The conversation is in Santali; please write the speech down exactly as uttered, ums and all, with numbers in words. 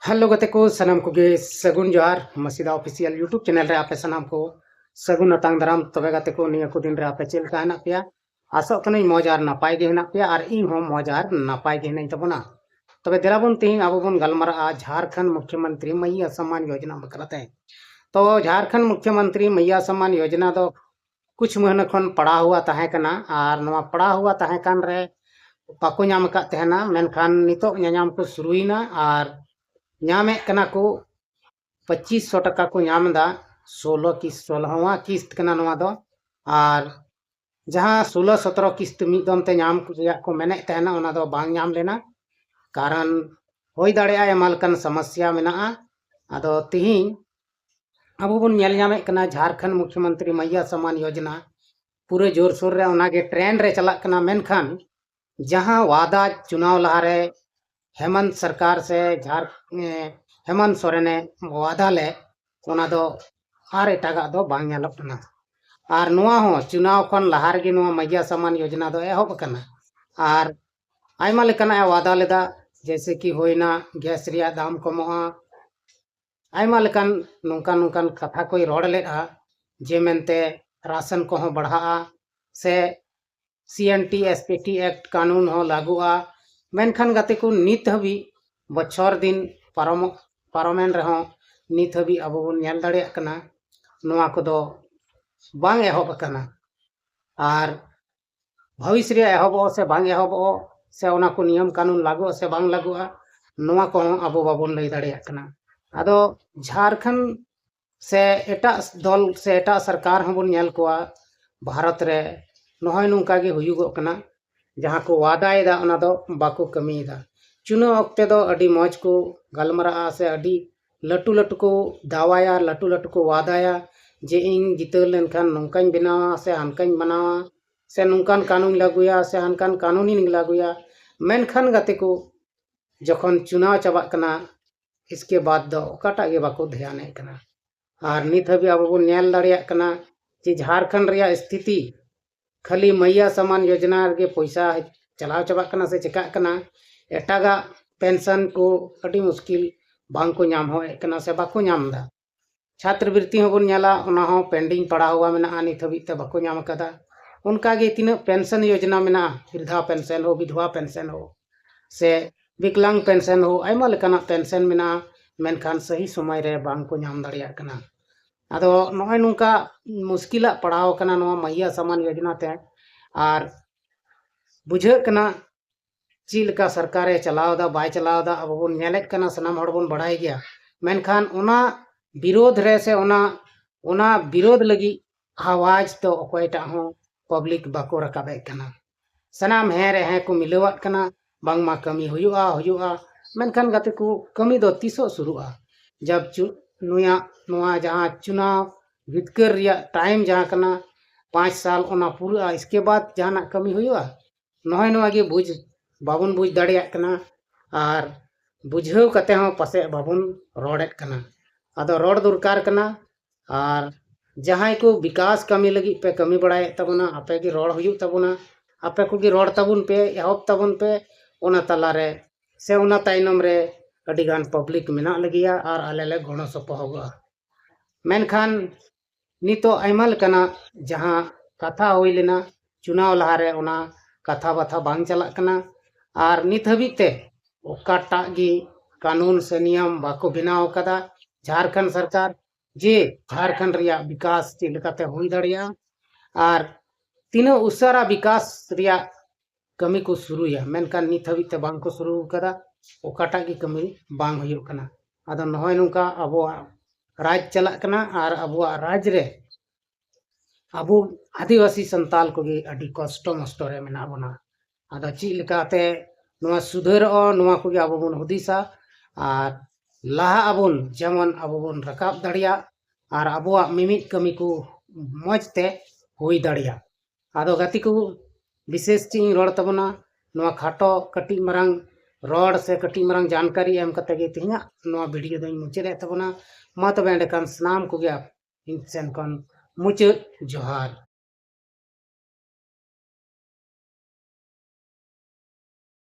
ᱦᱮᱞᱳ ᱜᱟᱛᱮ ᱠᱚ, ᱥᱟᱱᱟᱢ ᱠᱚᱜᱮ ᱥᱟᱹᱜᱩᱱ ᱡᱚᱦᱟᱨ᱾ ᱢᱟᱹᱥᱤᱫᱟ ᱚᱯᱷᱤᱥᱤᱭᱟᱞ YouTube ᱪᱮᱱᱮᱞ ᱨᱮ ᱟᱯᱮ ᱥᱟᱱᱟᱢ ᱠᱚ ᱥᱟᱹᱜᱩᱱ ᱟᱛᱟᱝ ᱫᱟᱨᱟᱢ᱾ ᱛᱚᱵᱮ ᱜᱟᱛᱮ ᱠᱚ, ᱱᱤᱭᱟᱹ ᱠᱚ ᱫᱤᱱ ᱨᱮ ᱟᱯᱮ ᱪᱮᱫ ᱞᱮᱠᱟ ᱦᱮᱱᱟᱜ ᱯᱮᱭᱟ? ᱟᱥᱚᱜ ᱠᱟᱹᱱᱟᱹᱧ ᱢᱚᱡᱽ ᱟᱨ ᱱᱟᱯᱟᱭ ᱜᱮ ᱦᱮᱱᱟᱜ ᱯᱮᱭᱟ, ᱟᱨ ᱤᱧ ᱦᱚᱸ ᱢᱚᱡᱽ ᱟᱨ ᱱᱟᱯᱟᱭ ᱜᱮ ᱦᱮᱱᱟᱹᱧ ᱛᱟᱵᱚᱱᱟ᱾ ᱛᱚᱵᱮ ᱫᱮᱞᱟ ᱵᱚᱱ, ᱛᱮᱦᱮᱧ ᱟᱵᱚ ᱵᱚᱱ ᱜᱟᱞᱢᱟᱨᱟᱜᱼᱟ ᱡᱷᱟᱲᱠᱷᱚᱸᱰ ᱢᱩᱠᱷᱭᱚᱢᱚᱱᱛᱨᱤ ᱢᱟᱹᱭᱭᱟ ᱥᱚᱢᱢᱟᱱ ᱭᱳᱡᱽᱱᱟ ᱵᱟᱠᱷᱨᱟᱛᱮ᱾ ᱛᱚ ᱡᱷᱟᱲᱠᱷᱚᱸᱰ ᱢᱩᱠᱷᱭᱚᱢᱚᱱᱛᱨᱤ ᱢᱟᱹᱭᱭᱟ ᱥᱚᱢᱢᱟᱱ ᱭᱳᱡᱽᱱᱟ ᱫᱚ ᱠᱩᱪᱷ ᱢᱟᱹᱦᱱᱟᱹ ᱠᱷᱚᱱ ᱯᱟᱲᱟᱣ ᱦᱩᱣᱟ ᱛᱟᱦᱮᱸ ᱠᱟᱱᱟ, ᱟᱨ ᱱᱚᱣᱟ ᱯᱟᱲᱟᱣ ᱦᱩᱣᱟ ᱛᱟᱦᱮᱸ ᱠᱟᱱ ᱨᱮ ᱵᱟᱠᱚ ᱧᱟᱢ ᱟᱠᱟᱫ ᱛᱟᱦᱮᱱᱟ, ᱢᱮᱱᱠᱷᱟᱱ ᱱᱤᱛᱚᱜ ᱧᱟᱧᱟᱢ ᱠᱚ ᱥᱩᱨᱩᱭᱮᱱᱟ ᱟᱨ ᱧᱟᱢᱮᱫ ᱠᱟᱱᱟ ᱠᱚ᱾ ᱯᱚᱸᱪᱤᱥ ᱥᱚ ᱴᱟᱠᱟ ᱠᱚ ᱧᱟᱢ ᱮᱫᱟ᱾ ᱥᱳᱞᱳ ᱠᱤᱥᱛ, ᱥᱳᱞᱳᱣᱟ ᱠᱤᱥᱛ ᱠᱟᱱᱟ ᱱᱚᱣᱟ ᱫᱚ᱾ ᱟᱨ ᱡᱟᱦᱟᱸ ᱥᱳᱞᱳ ᱥᱚᱛᱨᱚ ᱠᱤᱥᱛ ᱢᱤᱫ ᱫᱚᱢ ᱛᱮ ᱧᱟᱢ ᱨᱮᱭᱟᱜ ᱠᱚ ᱢᱮᱱᱮᱫ ᱛᱟᱦᱮᱱᱟ, ᱚᱱᱟ ᱫᱚ ᱵᱟᱝ ᱧᱟᱢ ᱞᱮᱱᱟ᱾ ᱠᱟᱨᱚᱱ ᱦᱩᱭ ᱫᱟᱲᱮᱭᱟᱜᱼᱟ ᱟᱭᱢᱟ ᱞᱮᱠᱟᱱ ᱥᱚᱢᱚᱥᱥᱟ ᱢᱮᱱᱟᱜᱼᱟ᱾ ᱟᱫᱚ ᱛᱤᱦᱤᱧ ᱟᱵᱚ ᱵᱚᱱ ᱧᱮᱞ ᱧᱟᱢᱮᱫ ᱠᱟᱱᱟ ᱡᱷᱟᱲᱠᱷᱚᱸᱰ ᱢᱩᱠᱷᱭᱚᱢᱚᱱᱛᱨᱤ ᱢᱟᱹᱭᱭᱟ ᱥᱚᱢᱢᱟᱱ ᱭᱳᱡᱽᱱᱟ ᱯᱩᱨᱟᱹ ᱡᱳᱨᱥᱳᱨ ᱨᱮ ᱚᱱᱟᱜᱮ ᱴᱨᱮᱱᱰ ᱨᱮ ᱪᱟᱞᱟᱜ ᱠᱟᱱᱟ, ᱢᱮᱱᱠᱷᱟᱱ ᱡᱟᱦᱟᱸ ᱣᱟᱫᱟ ᱪᱩᱱᱟᱣ ᱞᱟᱦᱟᱨᱮ ᱦᱮᱢᱚᱱᱛ ᱥᱚᱨᱠᱟᱨ ᱥᱮ ᱡᱷᱟᱲ-, ᱮ, ᱦᱮᱢᱚᱱᱛ ᱥᱚᱨᱮᱱᱮ ᱣᱟᱫᱟ ᱞᱮᱫ, ᱚᱱᱟ ᱫᱚ ᱟᱨ ᱮᱴᱟᱜᱟᱜ ᱫᱚ ᱵᱟᱝ ᱧᱮᱞᱚᱜ ᱠᱟᱱᱟ᱾ ᱟᱨ ᱱᱚᱣᱟ ᱦᱚᱸ ᱪᱩᱱᱟᱣ ᱠᱷᱚᱱ ᱞᱟᱦᱟ ᱨᱮᱜᱮ ᱱᱚᱣᱟ ᱢᱟᱹᱭᱭᱟ ᱥᱚᱢᱢᱟᱱ ᱭᱳᱡᱽᱱᱟ ᱫᱚ ᱮᱦᱚᱵ ᱟᱠᱟᱱᱟ᱾ ᱟᱨ ᱟᱭᱢᱟ ᱞᱮᱠᱟᱱᱟᱜ ᱮ ᱣᱟᱫᱟ ᱞᱮᱫᱟ, ᱡᱮᱭᱥᱮ ᱠᱤ ᱦᱩᱭᱱᱟ ᱜᱮᱥ ᱨᱮᱭᱟᱜ ᱫᱟᱢ ᱠᱚᱢᱚᱜᱼᱟ, ᱟᱭᱢᱟ ᱞᱮᱠᱟᱱ ᱱᱚᱝᱠᱟᱱ ᱱᱚᱝᱠᱟᱱ ᱠᱟᱛᱷᱟ ᱠᱚᱭ ᱨᱚᱲ ᱞᱮᱫᱼᱟ, ᱡᱮ ᱢᱮᱱᱛᱮ ᱨᱟᱥᱚᱱ ᱠᱚᱦᱚᱸ ᱵᱟᱲᱦᱟᱜᱼᱟ ᱥᱮ C N T S P T act ᱠᱟᱹᱱᱩᱱ ᱦᱚᱸ ᱞᱟᱹᱜᱩᱜᱼᱟ᱾ ᱢᱮᱱᱠᱷᱟᱱ ᱜᱟᱛᱮ ᱠᱚ, ᱱᱤᱛ ᱦᱟᱹᱵᱤᱡ ᱵᱚᱪᱷᱚᱨ ᱫᱤᱱ ᱯᱟᱨᱚᱢᱚᱜ, ᱯᱟᱨᱚᱢᱮᱱ ᱨᱮᱦᱚᱸ ᱱᱤᱛ ᱦᱟᱹᱵᱤᱡ ᱟᱵᱚ ᱵᱚᱱ ᱧᱮᱞ ᱫᱟᱲᱮᱭᱟᱜ ᱠᱟᱱᱟ ᱱᱚᱣᱟ ᱠᱚᱫᱚ ᱵᱟᱝ ᱮᱦᱚᱵ ᱟᱠᱟᱱᱟ᱾ ᱟᱨ ᱵᱷᱚᱵᱤᱥ ᱨᱮᱭᱟᱜ ᱮᱦᱚᱵᱚᱜ ᱥᱮ ᱵᱟᱝ ᱮᱦᱚᱵᱚᱜ, ᱥᱮ ᱚᱱᱟ ᱠᱚ ᱱᱤᱭᱚᱢ ᱠᱟᱹᱱᱩᱱ ᱞᱟᱹᱜᱩᱜᱼᱟ ᱥᱮ ᱵᱟᱝ ᱞᱟᱹᱜᱩᱜᱼᱟ, ᱱᱚᱣᱟ ᱠᱚᱦᱚᱸ ᱟᱵᱚ ᱵᱟᱵᱚᱱ ᱞᱟᱹᱭ ᱫᱟᱲᱮᱭᱟᱜ ᱠᱟᱱᱟ᱾ ᱟᱫᱚ ᱡᱷᱟᱲᱠᱷᱚᱸᱰ ᱥᱮ ᱮᱴᱟᱜ ᱫᱚᱞ ᱥᱮ ᱮᱴᱟᱜ ᱥᱚᱨᱠᱟᱨ ᱦᱚᱸᱵᱚᱱ ᱧᱮᱞ ᱠᱚᱣᱟ ᱵᱷᱟᱨᱚᱛ ᱨᱮ ᱱᱚᱜᱼᱚᱭ ᱱᱚᱝᱠᱟ ᱜᱮ ᱦᱩᱭᱩᱜᱚᱜ ᱠᱟᱱᱟ᱾ ᱡᱟᱦᱟᱸ ᱠᱚ ᱣᱟᱫᱟᱭᱮᱫᱟ ᱚᱱᱟ ᱫᱚ ᱵᱟᱠᱚ ᱠᱟᱹᱢᱤᱭᱮᱫᱟ᱾ ᱪᱩᱱᱟᱹᱣ ᱚᱠᱛᱮ ᱫᱚ ᱟᱹᱰᱤ ᱢᱚᱡᱽ ᱠᱚ ᱜᱟᱞᱢᱟᱨᱟᱜᱼᱟ ᱥᱮ ᱟᱹᱰᱤ ᱞᱟᱹᱴᱩ ᱞᱟᱹᱴᱩ ᱠᱚ ᱫᱟᱣᱟᱭᱟ, ᱞᱟᱹᱴᱩ ᱞᱟᱹᱴᱩ ᱠᱚ ᱣᱟᱫᱟᱭᱟ ᱡᱮ ᱤᱧ ᱡᱤᱛᱟᱹᱣ ᱞᱮᱱᱠᱷᱟᱱ ᱱᱚᱝᱠᱟᱧ ᱵᱮᱱᱟᱣᱟ ᱥᱮ ᱦᱟᱱᱠᱟᱧ ᱵᱮᱱᱟᱣᱟ, ᱥᱮ ᱱᱚᱝᱠᱟᱱ ᱠᱟᱹᱱᱩᱱ ᱞᱟᱹᱜᱩᱭᱟ ᱥᱮ ᱦᱟᱱᱠᱟᱱ ᱠᱟᱹᱱᱩᱱᱤᱧ ᱞᱟᱹᱜᱩᱭᱟ᱾ ᱢᱮᱱᱠᱷᱟᱱ ᱜᱟᱛᱮ ᱠᱚ, ᱡᱚᱠᱷᱚᱱ ᱪᱩᱱᱟᱣ ᱪᱟᱵᱟᱜ ᱠᱟᱱᱟ, ᱤᱥᱠᱮ ᱵᱟᱫ ᱫᱚ ᱚᱠᱟᱴᱟᱜ ᱜᱮ ᱵᱟᱠᱚ ᱫᱷᱮᱭᱟᱱᱮᱫ ᱠᱟᱱᱟ᱾ ᱟᱨ ᱱᱤᱛ ᱦᱟᱹᱵᱤᱡ ᱟᱵᱚ ᱵᱚᱱ ᱧᱮᱞ ᱫᱟᱲᱮᱭᱟᱜ ᱠᱟᱱᱟ ᱡᱮ ᱡᱷᱟᱲᱠᱷᱚᱸᱰ ᱨᱮᱭᱟᱜ ᱥᱛᱷᱤᱛᱤ ᱠᱷᱟᱹᱞᱤ ᱢᱟᱹᱭᱭᱟ ᱥᱚᱢᱢᱟᱱ ᱭᱳᱡᱽᱱᱟ ᱨᱮᱜᱮ ᱯᱚᱭᱥᱟ ᱪᱟᱞᱟᱣ ᱪᱟᱵᱟᱜ ᱠᱟᱱᱟ ᱥᱮ ᱪᱮᱠᱟᱜ ᱠᱟᱱᱟ, ᱮᱴᱟᱜᱟᱜ ᱯᱮᱱᱥᱚᱱ ᱠᱚ ᱟᱹᱰᱤ ᱢᱩᱥᱠᱤᱞ ᱵᱟᱝ ᱠᱚ ᱧᱟᱢ ᱦᱚᱸ ᱮᱫ ᱠᱟᱱᱟ ᱥᱮ ᱵᱟᱠᱚ ᱧᱟᱢ ᱮᱫᱟ᱾ ᱪᱷᱟᱛᱨᱚᱵᱨᱤᱛᱛᱤ ᱦᱚᱸᱵᱚᱱ ᱧᱮᱞᱟ, ᱚᱱᱟ ᱦᱚᱸ pending ᱯᱟᱲᱟᱣ ᱦᱩᱣᱟ ᱢᱮᱱᱟᱜᱼᱟ, ᱱᱤᱛ ᱦᱟᱹᱵᱤᱡ ᱛᱮ ᱵᱟᱠᱚ ᱧᱟᱢ ᱟᱠᱟᱫᱟ᱾ ᱚᱱᱠᱟ ᱜᱮ ᱛᱤᱱᱟᱹᱜ pension ᱭᱳᱡᱽᱱᱟ ᱢᱮᱱᱟᱜᱼᱟ, ᱵᱤᱨᱫᱷᱟ pension ᱦᱳ, ᱵᱤᱫᱷᱣᱟ pension ᱦᱳ, ᱥᱮ ᱵᱤᱠᱞᱟᱝ pension ᱦᱳ, ᱟᱭᱢᱟ ᱞᱮᱠᱟᱱᱟᱜ pension ᱢᱮᱱᱟᱜᱼᱟ, ᱢᱮᱱᱠᱷᱟᱱ ᱥᱟᱹᱦᱤ ᱥᱚᱢᱚᱭ ᱨᱮ ᱵᱟᱝ ᱠᱚ ᱧᱟᱢ ᱫᱟᱲᱮᱭᱟᱜ ᱠᱟᱱᱟ᱾ ᱟᱫᱚ ᱱᱚᱜᱼᱚᱭ ᱱᱚᱝᱠᱟ ᱢᱩᱥᱠᱤᱞᱟᱜ ᱯᱟᱲᱟᱣ ᱠᱟᱱᱟ ᱱᱚᱣᱟ ᱢᱟᱦᱤᱭᱟ ᱥᱟᱢᱟᱱ ᱭᱳᱡᱽᱱᱟ ᱛᱮ᱾ ᱟᱨ ᱵᱩᱡᱷᱟᱹᱜ ᱠᱟᱱᱟ ᱪᱮᱫ ᱞᱮᱠᱟ ᱥᱚᱨᱠᱟᱨᱮ ᱪᱟᱞᱟᱣ ᱮᱫᱟ, ᱵᱟᱭ ᱪᱟᱞᱟᱣ ᱮᱫᱟ, ᱟᱵᱚ ᱵᱚᱱ ᱧᱮᱞᱮᱫ ᱠᱟᱱᱟ, ᱥᱟᱱᱟᱢ ᱦᱚᱲ ᱵᱚᱱ ᱵᱟᱲᱟᱭ ᱜᱮᱭᱟ᱾ ᱢᱮᱱᱠᱷᱟᱱ ᱚᱱᱟ ᱵᱤᱨᱳᱫᱷ ᱨᱮ ᱥᱮ ᱚᱱᱟ, ᱚᱱᱟ ᱵᱤᱨᱳᱫᱷ ᱞᱟᱹᱜᱤᱫ ᱟᱣᱟᱡᱽ ᱫᱚ ᱚᱠᱚᱭᱴᱟᱜ ᱦᱚᱸ public ᱵᱟᱠᱚ ᱨᱟᱠᱟᱵᱮᱫ ᱠᱟᱱᱟ᱾ ᱥᱟᱱᱟᱢ ᱦᱮᱸ ᱨᱮ ᱦᱮᱸ ᱠᱚ ᱢᱤᱞᱟᱹᱣᱟᱜ ᱠᱟᱱᱟ, ᱵᱟᱝᱢᱟ ᱠᱟᱹᱢᱤ ᱦᱩᱭᱩᱜᱼᱟ, ᱦᱩᱭᱩᱜᱼᱟ᱾ ᱢᱮᱱᱠᱷᱟᱱ ᱜᱟᱛᱮ ᱠᱚ, ᱠᱟᱹᱢᱤ ᱫᱚ ᱛᱤᱥᱚᱜ ᱥᱩᱨᱩᱜᱼᱟ? ᱡᱟᱵ ᱪᱩ-, ᱱᱩᱭᱟᱜ, ᱱᱚᱣᱟ ᱡᱟᱦᱟᱸ ᱪᱩᱱᱟᱣ ᱡᱤᱛᱠᱟᱹᱨ ᱨᱮᱭᱟᱜ time ᱡᱟᱦᱟᱸ ᱠᱟᱱᱟ, ᱯᱟᱸᱪ ᱥᱟᱞ, ᱚᱱᱟ ᱯᱩᱨᱟᱹᱜᱼᱟ, ᱤᱥᱠᱮ ᱵᱟᱫ ᱡᱟᱦᱟᱱᱟᱜ ᱠᱟᱹᱢᱤ ᱦᱩᱭᱩᱜᱼᱟ? ᱱᱚᱜᱼᱚᱭ ᱱᱚᱣᱟ ᱜᱮ ᱵᱩᱡᱽ, ᱵᱟᱵᱚᱱ ᱵᱩᱡᱽ ᱫᱟᱲᱮᱭᱟᱜ ᱠᱟᱱᱟ᱾ ᱟᱨ ᱵᱩᱡᱷᱟᱹᱣ ᱠᱟᱛᱮ ᱦᱚᱸ ᱯᱟᱥᱮᱡ ᱵᱟᱵᱚᱱ ᱨᱚᱲᱮᱫ ᱠᱟᱱᱟ᱾ ᱟᱫᱚ ᱨᱚᱲ ᱫᱚᱨᱠᱟᱨ ᱠᱟᱱᱟ᱾ ᱟᱨ ᱡᱟᱦᱟᱸᱭ ᱠᱚ ᱵᱤᱠᱟᱥ ᱠᱟᱹᱢᱤ ᱞᱟᱹᱜᱤᱫ ᱯᱮ ᱠᱟᱹᱢᱤ ᱵᱟᱲᱟᱭᱮᱫ ᱛᱟᱵᱚᱱᱟ, ᱟᱯᱮ ᱜᱮ ᱨᱚᱲ ᱦᱩᱭᱩᱜ ᱛᱟᱵᱚᱱᱟ᱾ ᱟᱯᱮ ᱠᱚᱜᱮ ᱨᱚᱲ ᱛᱟᱵᱚᱱ ᱯᱮ, ᱮᱦᱚᱵ ᱛᱟᱵᱚᱱ ᱯᱮ᱾ ᱚᱱᱟ ᱛᱟᱞᱟᱨᱮ ᱥᱮ ᱚᱱᱟ ᱛᱟᱭᱱᱚᱢ ᱨᱮ ᱟᱹᱰᱤᱜᱟᱱ public ᱢᱮᱱᱟᱜ ᱞᱟᱹᱜᱤᱭᱟ ᱟᱨ ᱟᱞᱮ ᱞᱮ ᱜᱚᱲᱚ ᱥᱚᱯᱚᱦᱚᱫᱚᱜᱼᱟ᱾ ᱢᱮᱱᱠᱷᱟᱱ ᱱᱤᱛᱚᱜ ᱟᱭᱢᱟ ᱞᱮᱠᱟᱱᱟᱜ ᱡᱟᱦᱟᱸ ᱠᱟᱛᱷᱟ ᱦᱩᱭ ᱞᱮᱱᱟ ᱪᱩᱱᱟᱣ ᱞᱟᱦᱟᱨᱮ, ᱚᱱᱟ ᱠᱟᱛᱷᱟ ᱵᱟᱛᱷᱟ ᱵᱟᱝ ᱪᱟᱞᱟᱜ ᱠᱟᱱᱟ᱾ ᱟᱨ ᱱᱤᱛ ᱦᱟᱹᱵᱤᱡ ᱛᱮ ᱚᱠᱟᱴᱟᱜ ᱜᱮ ᱠᱟᱹᱱᱩᱱ ᱥᱮ ᱱᱤᱭᱚᱢ ᱵᱟᱠᱚ ᱵᱮᱱᱟᱣ ᱟᱠᱟᱫᱟ ᱡᱷᱟᱲᱠᱷᱚᱸᱰ ᱥᱚᱨᱠᱟᱨ, ᱡᱮ ᱡᱷᱟᱲᱠᱷᱚᱸᱰ ᱨᱮᱭᱟᱜ ᱵᱤᱠᱟᱥ ᱪᱮᱫ ᱞᱮᱠᱟᱛᱮ ᱦᱩᱭ ᱫᱟᱲᱮᱭᱟᱜᱼᱟ ᱟᱨ ᱛᱤᱱᱟᱹᱜ ᱩᱥᱟᱹᱨᱟ ᱵᱤᱠᱟᱥ ᱨᱮᱭᱟᱜ ᱠᱟᱹᱢᱤ ᱠᱚ ᱥᱩᱨᱩᱭᱟ, ᱢᱮᱱᱠᱷᱟᱱ ᱱᱤᱛ ᱦᱟᱹᱵᱤᱡ ᱛᱮ ᱵᱟᱝ ᱠᱚ ᱥᱩᱨᱩ ᱟᱠᱟᱫᱟ᱾ ᱚᱠᱟᱴᱟᱜ ᱜᱮ ᱠᱟᱹᱢᱤ ᱵᱟᱝ ᱦᱩᱭᱩᱜ ᱠᱟᱱᱟ᱾ ᱟᱫᱚ ᱱᱚᱜᱼᱚᱭ ᱱᱚᱝᱠᱟ ᱟᱵᱚᱣᱟᱜ ᱨᱟᱡᱽ ᱪᱟᱞᱟᱜ ᱠᱟᱱᱟ ᱟᱨ ᱟᱵᱚᱣᱟᱜ ᱨᱟᱡᱽ ᱨᱮ ᱟᱵᱚ ᱟᱹᱫᱤᱵᱟᱹᱥᱤ ᱥᱟᱱᱛᱟᱞ ᱠᱚᱜᱮ ᱟᱹᱰᱤ ᱠᱚᱥᱴᱚ ᱢᱚᱥᱴᱚ ᱨᱮ ᱢᱮᱱᱟᱜ ᱵᱚᱱᱟ᱾ ᱟᱫᱚ ᱪᱮᱫ ᱞᱮᱠᱟᱛᱮ ᱱᱚᱣᱟ ᱥᱩᱫᱷᱟᱹᱨᱚᱜᱼᱟ, ᱱᱚᱣᱟ ᱠᱚᱜᱮ ᱟᱵᱚ ᱵᱚᱱ ᱦᱩᱫᱤᱥᱟ᱾ ᱟᱨ ᱞᱟᱦᱟᱜ ᱟᱵᱚᱱ, ᱡᱮᱢᱚᱱ ᱟᱵᱚ ᱵᱚᱱ ᱨᱟᱠᱟᱵ ᱫᱟᱲᱮᱭᱟᱜ ᱟᱨ ᱟᱵᱚᱣᱟᱜ ᱢᱤᱢᱤᱫ ᱠᱟᱹᱢᱤ ᱠᱚ ᱢᱚᱡᱽ ᱛᱮ ᱦᱩᱭ ᱫᱟᱲᱮᱭᱟᱜ᱾ ᱟᱫᱚ ᱜᱟᱛᱮ ᱠᱚ, ᱵᱤᱥᱮᱥ ᱪᱮᱫ ᱤᱧ ᱨᱚᱲ ᱛᱟᱵᱚᱱᱟ, ᱱᱚᱣᱟ ᱠᱷᱟᱴᱚ ᱠᱟᱹᱴᱤᱡ ᱢᱟᱨᱟᱝ ᱨᱚᱲ ᱥᱮ ᱠᱟᱹᱴᱤᱡ ᱢᱟᱨᱟᱝ ᱡᱟᱱᱠᱟᱨᱤ ᱮᱢ ᱠᱟᱛᱮ ᱜᱮ ᱛᱮᱦᱮᱧᱟᱜ ᱱᱚᱣᱟ video ᱫᱚᱧ ᱢᱩᱪᱟᱹᱫ ᱮᱫ ᱛᱟᱵᱚᱱᱟ᱾ ᱢᱟ ᱛᱚᱵᱮ ᱮᱸᱰᱮᱠᱷᱟᱱ ᱥᱟᱱᱟᱢ ᱠᱚᱜᱮ ᱤᱧ ᱥᱮᱱ ᱠᱷᱚᱱ ᱢᱩᱪᱟᱹᱫ ᱡᱚᱦᱟᱨ᱾